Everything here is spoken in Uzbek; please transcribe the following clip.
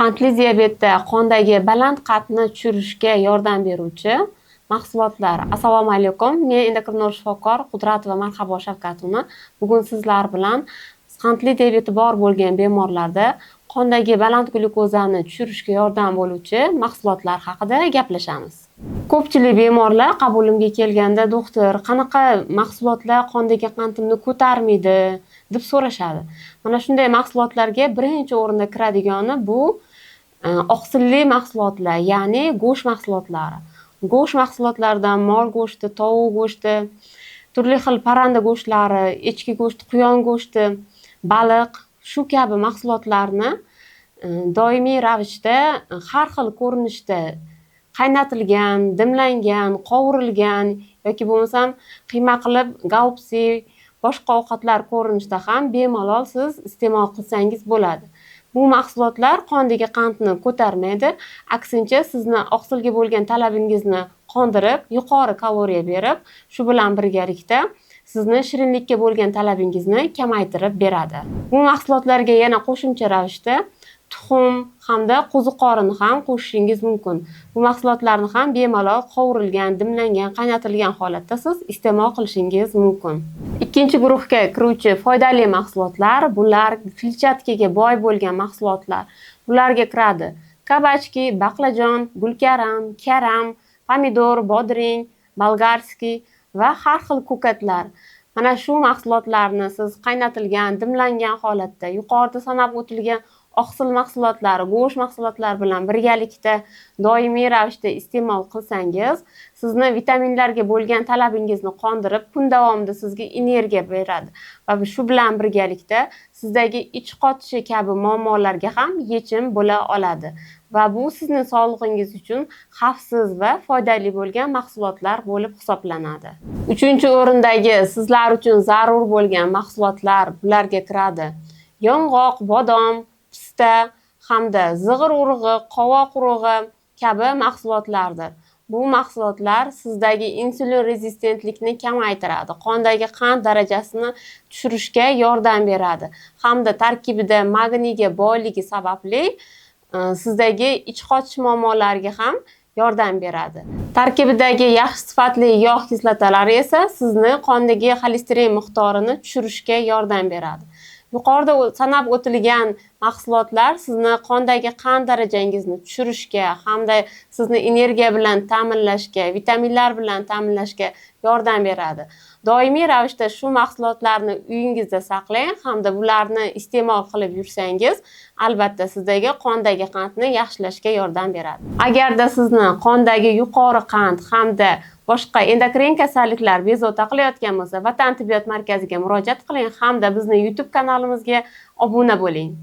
Qandli diabetda qondagi baland qandni tushirishga yordam beruvchi mahsulotlar. Assalomu alaykum. Men endokrinolog shifokor Qudratova Marhabo Shavkatovna. Bugun sizlar bilan qandli diabeti bor bo'lgan bemorlarda qondagi baland glyukozani tushirishga yordam bo'luvchi mahsulotlar haqida gaplashamiz. Ko'pchilik bemorlar qabulimga kelganda, doktor, qanaqa mahsulotlar qondagi qandimni ko'tarmaydi deb so'rashadi. Mana shunday mahsulotlarga birinchi o'rinda kiradigani bu oqsilli mahsulotlar, ya'ni go'sht mahsulotlari. Go'sht mahsulotlaridan mol go'shti, tovuq go'shti, turli xil parranda go'shtlari, echki go'shti, quyon go'shti, baliq, shu kabi mahsulotlarni doimiy ravishda har xil ko'rinishda qaynatilgan, dimlangan, qovurilgan yoki bo'lmasam qiyma qilib golubцы, boshqa ovqatlar ko'rinishida ham bemalol siz iste'mol qilsangiz bo'ladi. Bu mahsulotlar qondagi qandni ko'tarmaydi, aksincha sizni oqsilga bo'lgan talabingizni qondirib, yuqori kaloriya berib, shu bilan birgalikda sizni shirinlikka bo'lgan talabingizni kamaytirib beradi. Bu mahsulotlarga yana qo'shimcha ravishda tuxum hamda qo'ziqorin ham qo'shishingiz mumkin. Bu mahsulotlarni ham bemalol qovurilgan, dimlangan, qaynatilgan holatda siz iste'mol qilishingiz mumkin. Ikkinchi guruhga kiruvchi foydali mahsulotlar bular kletchatkaga boy bo'lgan mahsulotlar. Bularga kiradi кабачки, baqlajon, gulkaram, karam, pomidor, bodring, болгарский va har xil ko'katlar. Mana shu mahsulotlarni siz qaynatilgan, dimlangan holatda yuqorida sanab o'tilgan oqsil mahsulotlari, go'sht mahsulotlari bilan birgalikda doimiy ravishda iste'mol qilsangiz, sizni vitaminlarga bo'lgan talabingizni qondirib, kun davomida sizga energiya beradi va shu bilan birgalikda sizdagi ich qotishi kabi muammolarga ham yechim bo'la oladi. Va bu sizni sog'lig'ingiz uchun xavfsiz va foydali bo'lgan mahsulotlar bo'lib hisoblanadi. Uchinchi o'rindagi sizlar uchun zarur bo'lgan mahsulotlar bularga kiradi: yong'oq, bodom, pista hamda zig'ir urug'i, qovoq urug'i kabi mahsulotlardir. Bu mahsulotlar sizdagi insulin rezistentlikni kamaytiradi, qondagi qand darajasini tushirishga yordam beradi hamda tarkibida magniyga boyligi sababli sizdagi ich qotish muammolariga ham yordam beradi. Tarkibidagi yaxshi sifatli yog' kislotalari esa sizni qondagi xolesterin miqdorini tushirishga yordam beradi. Yuqorida sanab o'tilgan mahsulotlar sizni qondagi qand darajangizni tushirishga hamda sizni energiya bilan ta'minlashga, vitaminlar bilan ta'minlashga yordam beradi. Doimiy ravishda shu mahsulotlarni uyingizda saqlang hamda bularni iste'mol qilib yursangiz, albatta sizdagi qondagi qandni yaxshilashga yordam beradi. Agarda sizni qondagi yuqori qand hamda boshqa endokrin kasalliklar bezovta qilayotgan bo'lsa, Vatan tibbiyot markaziga murojaat qiling hamda bizni YouTube kanalimizga obuna bo'ling.